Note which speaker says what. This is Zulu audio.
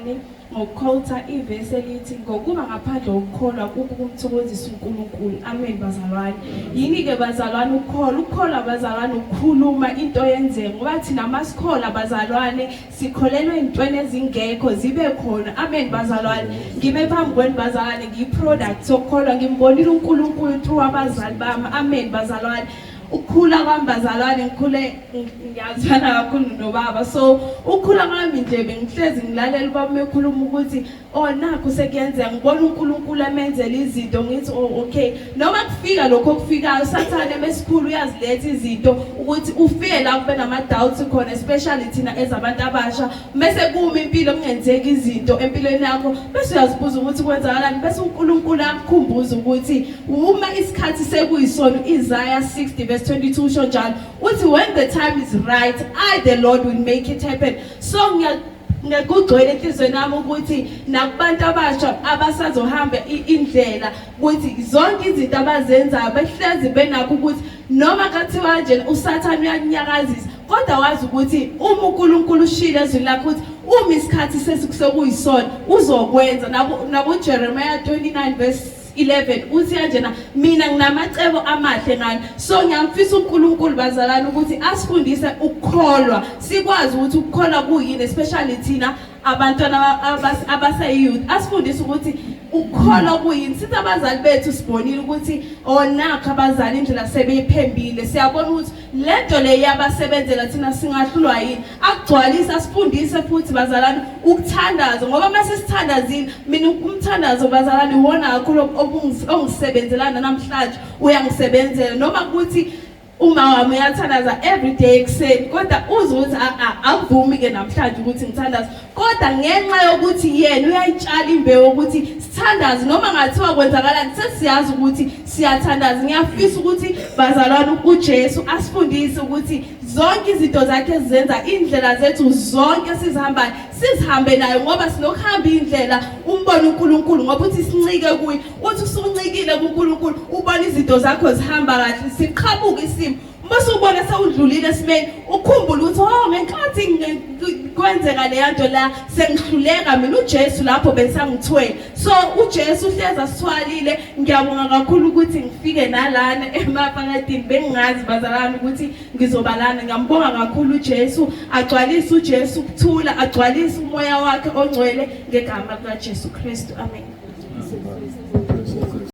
Speaker 1: bazalwane, ngokukhotha ivesi elithi ngokuba ngaphandle kokukholwa kukumthokozisa uNkulunkulu. Amen bazalwane. Yini ke bazalwane ukukholwa? Ukukholwa bazalwane ukukhuluma into yenzeke, ngoba thina masikholwa bazalwane sikholelwa ezintweni ezingekho zibe khona. Amen bazalwane. Ngime phambi kwenu bazalwane, ngiyi-product sokukholwa, ngimbonile uNkulunkulu through abazali bami. Amen bazalwane. Ukukhula kwami bazalwane, ngikhule ngiyazwana kakhulu nobaba, so ukukhula kwami nje bengihlezi ngilalela ubaba mekhuluma ukuthi oh, nakhu sekuyenzeka, ngibona uNkulunkulu emenzela izinto, ngithi oh okay. Noma kufika lokho okufikayo, sathane mesikhulu uyaziletha izinto ukuthi ufike la kube nama doubts khona, especially thina ezabantu abasha, bese kuma impilo kungenzeki izinto empilweni yakho, bese uyazibuza ukuthi kwenzakalani, bese uNkulunkulu akukhumbuza ukuthi uma isikhathi sekuyisona. Isaiah 60 verse 22 usho njalo, uthi when the time is right, I the Lord will make it happen. So ngiyakugcwele enhliziyweni yami ukuthi nakubantu abasha abasazohamba indlela, ukuthi zonke izinto abazenzayo behlezi benakho ukuthi noma kathiwa nje uSathane uyanyakazisa, kodwa wazi ukuthi uma uNkulunkulu ushilo ezwini lakhe ukuthi uma isikhathi sesikuyisona uzokwenza. Naku Jeremiah 29 verse 11 uthi kanjena, mina nginamacebo amahle ngani. So ngiyamfisa uNkulunkulu bazalwane ukuthi asifundise ukukholwa, sikwazi ukuthi ukukholwa kuyini, especially thina abantwana abasayouth, asifundise ukuthi ukukholwa kuyini. Sithi abazali bethu sibonile ukuthi onakho abazali indlela sebeyiphembile, siyabona ukuthi lento le iyabasebenzela, thina singahlulwa yini? Akugcwalise, asifundise futhi bazalwane ukuthandaza, ngoba mase sithandazile, mina umthandazo bazalwane iwona kakhulu ongisebenzelana namhlanje, uyangisebenzela. Noma kuthi uma wami uyathandaza every day ekuseni, kodwa uzwe ukuthi akuvumi ke namhlanje ukuthi ngithandaze, kodwa ngenxa yokuthi yena uyayitshala imbewu ukuthi sithandaze, noma ngathiwa kwenzakalani sesiyazi ukuthi siyathandaza. Ngiyafisa ukuthi bazalwane uJesu asifundise ukuthi zonke izinto zakhe ezizenza, indlela zethu zonke sizihambayo, sizihambe nayo, ngoba sinokuhamba indlela umbone uNkulunkulu, ngoba uthi sincike kuye. Uthi usuncikile kuNkulunkulu, ubona izinto zakho zihamba kahle, siqhamuka isimo, mase ubona sewudlulile esimeni, ukhumbule ukuthi oh, ngenkathi kwenzeka leya nto la sengihluleka mina, uJesu lapho besangithwele. So uJesu uhleza asithwalile. Ngiyabonga kakhulu ukuthi ngifike nalana emaphakathini, bengingazi bazalwane ukuthi ngizoba lana. Ngiyambonga kakhulu uJesu, agcwalise uJesu ukuthula, agcwalise umoya wakhe ongcwele ngegama likaJesu Kristu. Amen.